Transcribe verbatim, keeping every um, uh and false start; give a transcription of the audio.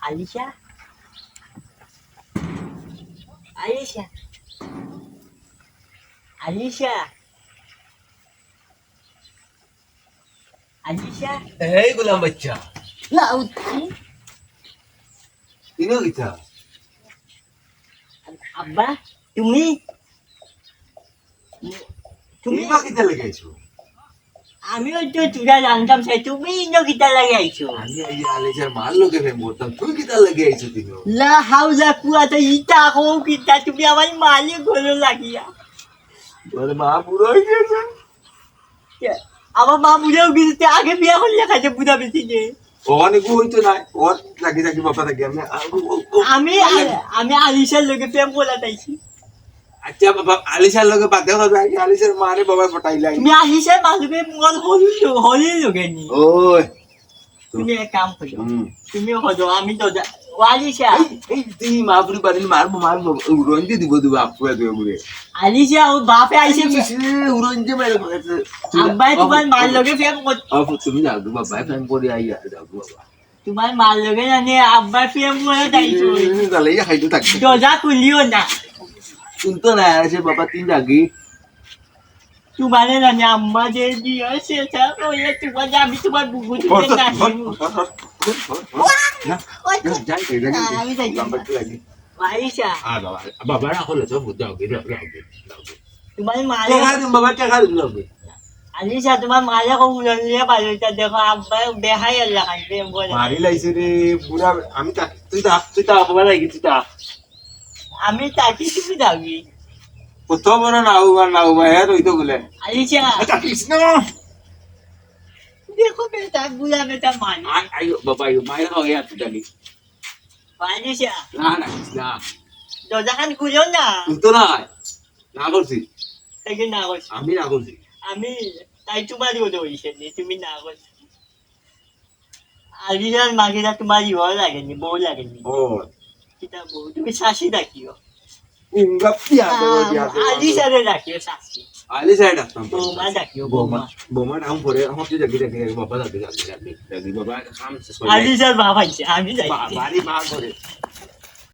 আলিশা, আলিশা, আলিশা, আলিশা। এই গোলাম বাচ্চা। না, উঠি। ইনো কিতা? আব্বা, তুমি? তুমি? তুমি বা কিতা লাগাইছো? আমি ওই তো চূড়া জানতাম, সে তুমি ইনো কিতা লাগাইছো? আমি এই আলিশার মার লগে প্রেম করতাম, তুই কিতা লাগাইছো তুমি? লা হাওলা কুয়াতা ইতা কও কিতা, তুমি আমার মালে গলো লাগিয়া। ওর মা বুড়া হয়ে গেছে। কে? আমার মা বুড়া হয়ে গেছে, তে আগে বিয়া করলে খাইতে বুড়া বেশি যে। ওখানে গু হইতো না, ওর লাগি থাকি বাবা থাকি, আমি, ও, ও, ও, আমি, আলে। আমি আলিশার লগে প্রেম করা চাইছি। আচ্ছা বাবা, আলিশার লগে বাদে করবে, আগে আলিশার মারে বাবা পটাইলাই। তুমি আলিশার মা লগে মন হলিল, হলিল লগে নি। ওই। তুমি এক কাম করো। হুম। তুমি হজো, আমি তো যা-, ও আলিশা। এই, এই, তুই মা পুরি বাড়ি মারবো, মারবো। উড়ন দিয়ে দিব, দিব, আপু, এত করে। আলিশা, ও বাপে আইছে। এই, সে উড়ন দিয়ে মেরে ফেলেছে। আব্বাই তোমার মার লগে প্রেম কর- আপু, তুমি যাও, বাবা, প্রেম করি আই, যাও, বাবা। তোমার মার লগে জানি আব্বাই প্রেম করে যাইছো। এই, তাহলে এই খাইতে থাকবে। দরজা খুলিও না। শুনতো না, আরে সে বাবা, তুই যাগি। তোমারে জানি আম্মা যে দিয়েছে, তা ওই তোমার, আমি তোমার বুকু টিপে নাচিব। না, ওই না, যাই, যাই, যাই, না, যাই। আমি যাই না। নাম্বার তো লাগে। আলিশা। আ, বাবা, বাবা, রাখো না, সব যাও, যাও, যাও, যাও। তোমার মারে টেকা দিম, বাবা, টেকা দিম, যাও। আলিশা, তোমার মারে কখন নিয়ে পারো, এটা দেখো, আব্বা বেহাই আল্লাহ খাইবে, বলে। মারি লাইছে রে, পুরা, আমি তা, তুই তা, তুই তা, বাবা, লাগি, তুই তা। আমি তাকি তুমি যাবি। কত বড় নাউবা, নাউবা, হ্যাঁ, রইতো বলে। আলিশা। আচ্ছা, কৃষ্ণ। দেখো বেটা, বুড়া বেটা মারি। আ-, আইও, বাবা, আইও, মায়ের খাওয়া আর তুই জানি। আলিশা। না, না, না। দরজাখান খুলো না। খুলতো না। না করছি। তাই কি না করছি? আমি না করছি। আমি, তাই তোমারই ওটা হইছে নি, তুমি না করছি। আলিশার মাকে না তোমার ইয়ে লাগেনি, বউ লাগেনি। ও। কিতা বউ? তুমি শাশি ডাকিও। উঙ্গা পিয়া দেবো, আহ, পিয়া দেবো। আলিশারে ডাকিও শাশি। আলিশারে ডাকতাম। বৌমা ডাকিও, বৌমা। বৌমা। বৌমা ডাকুম পরে, আমার তুই ডাকি, ডাকি, ডাকি, বাবা ডাকি, ডাকি, ডাকি, ডাকি, বাবা, কাম শেষ করে। আলিশার বাবা আইছে, আমি যাই। বা-, বাড়ি মা করে।